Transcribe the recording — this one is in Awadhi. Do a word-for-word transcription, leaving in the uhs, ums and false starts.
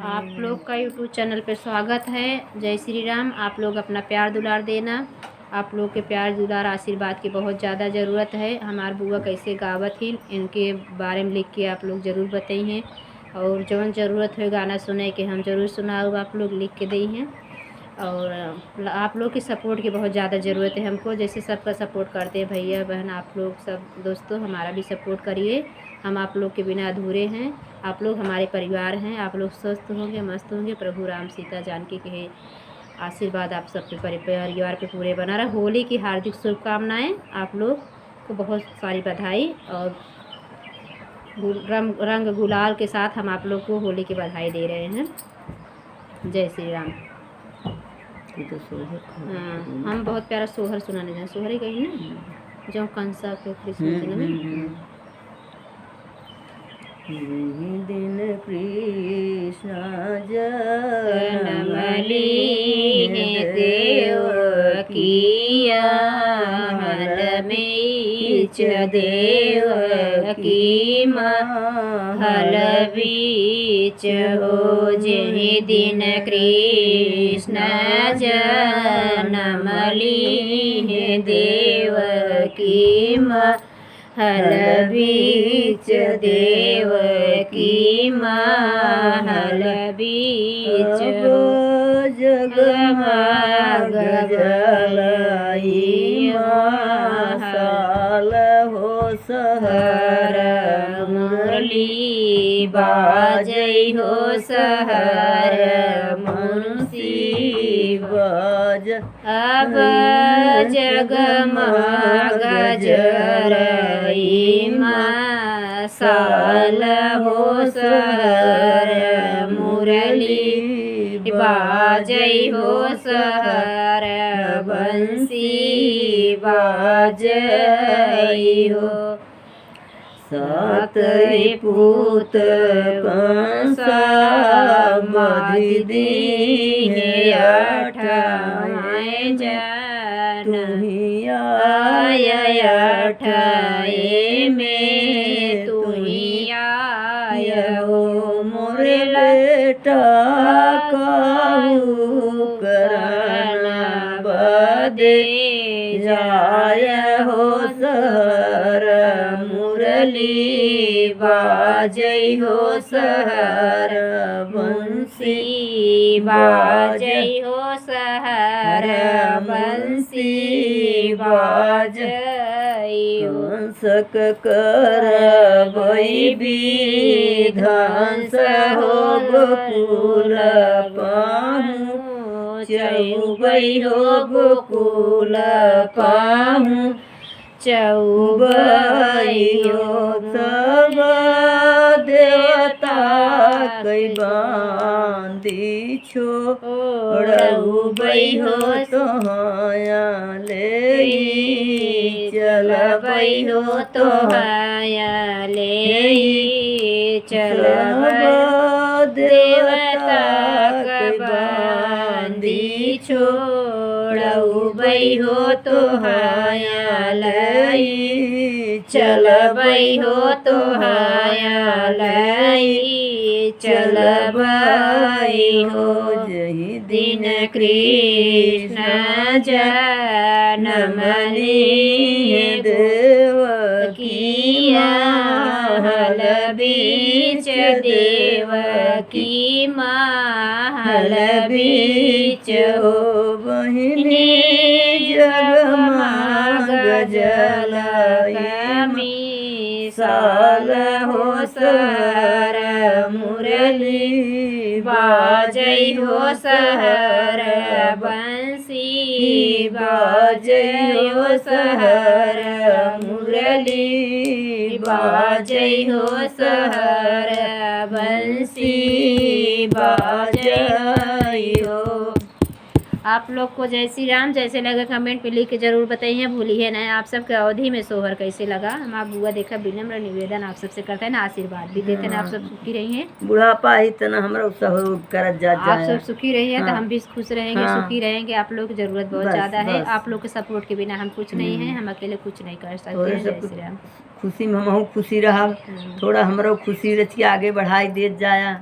आप लोग का YouTube चैनल पे स्वागत है। जय श्री राम। आप लोग अपना प्यार दुलार देना। आप लोग के प्यार दुलार आशीर्वाद की बहुत ज़्यादा ज़रूरत है। हमार बुआ कैसे गावत ही, इनके बारे में लिख के आप लोग ज़रूर बताइए। और जौन ज़रूरत हो गाना सुने के, हम ज़रूर सुनाऊब, आप लोग लिख के दइहे। और आप लोग की सपोर्ट की बहुत ज़्यादा ज़रूरत है हमको, जैसे सबका सपोर्ट करते हैं भैया बहन, आप लोग सब दोस्तों हमारा भी सपोर्ट करिए। हम आप लोग के बिना अधूरे हैं। आप लोग हमारे परिवार हैं। आप लोग स्वस्थ होंगे, मस्त होंगे। प्रभु राम सीता जानकी के आशीर्वाद आप सब पे, परि-, परिवार पे पूरे बना रहे। होली की हार्दिक शुभकामनाएं। आप लोग को बहुत सारी बधाई और गुल-, रंग, रंग गुलाल के साथ हम आप लोग को होली की बधाई दे रहे हैं। जय श्री राम। ये तो सोहर है। हाँ, हम बहुत प्यारा सोहर सुनाने जाए। सोहर ही कही ना, हम्म। जो कंसा के कृष्ण हम्म, जन्म में। हम्म, हम्म। यही दिन कृष्ण जन्म लीन्ह देवकी महल बीच, देवकी महल बीच हो। जेहि दिन कृष्ण जन्म लीन्ह देवकी महल बीच, देवकी महल बीच। अब जगमग जलई महल हो, सहर मुरली बाजई हो, सहर बंसी बाज। अब जगमग जरई मसाल हो, सहर मुरली बाजई हो, सहर बंसी बाजई हो। सात ही पूत कंस मदि दीन्ह अठाए जन। तुही आय अठाए में तुही आय हो मोरे बेटा, कहू करन बदे जाय हो सहर मुरली बाजई हो, सहर बंसी बाजई हो, सहर बंसी बाजई हो। कंसक करबई विध्वंस हो गोकुल पाहु, चउबई हो गोकुल पाहु, चउबई हो। सब देवता कइ बांधी छोड़उबई हो तोहया लेई चलबई हो तोहया लेई चलबई। सब देवता कइ बांधी छोड़उबई हो तोहया लेई चलबई हो तोहया लेई चलबई हो। जेहि दिन कृष्ण जन्म लीन्ह देवकी महल बीच, देवकी महल बीच हो। बहिनी जगमग जलई मसाल हो सहर मुरली बाजई हो सहर बंसी बाजई हो सहर मुरली बाजई हो सहर बंसी बाजई हो। आप लोग को जय श्री राम जैसे लगा कमेंट में लिख के जरूर बताइए, भूलिए ना। आप सबके अवधी में सोहर कैसे लगा? हमार बुआ देखा विनम्र निवेदन आप सबसे करते हैं ना, आशीर्वाद भी देते हैं ना। आप सब सुखी रहिए। बुढ़ापा ही तना हमरा सहयोग करत जात आप जाए। सब सुखी रहिए तो हाँ। हम भी खुश रहेंगे, हाँ। सुखी रहेंगे। आप लोग की जरूरत बहुत बस, ज्यादा है। बस। आप लोग के सपोर्ट के बिना हम कुछ नहीं हम्म। है, हम अकेले कुछ नहीं कर सकते तोरे हैं। जय सब श्री राम। खुशी में हमहू खुशी रहब, हम्म। थोड़ा हमरो खुशी रचिया आगे बढ़ाई देत जाया।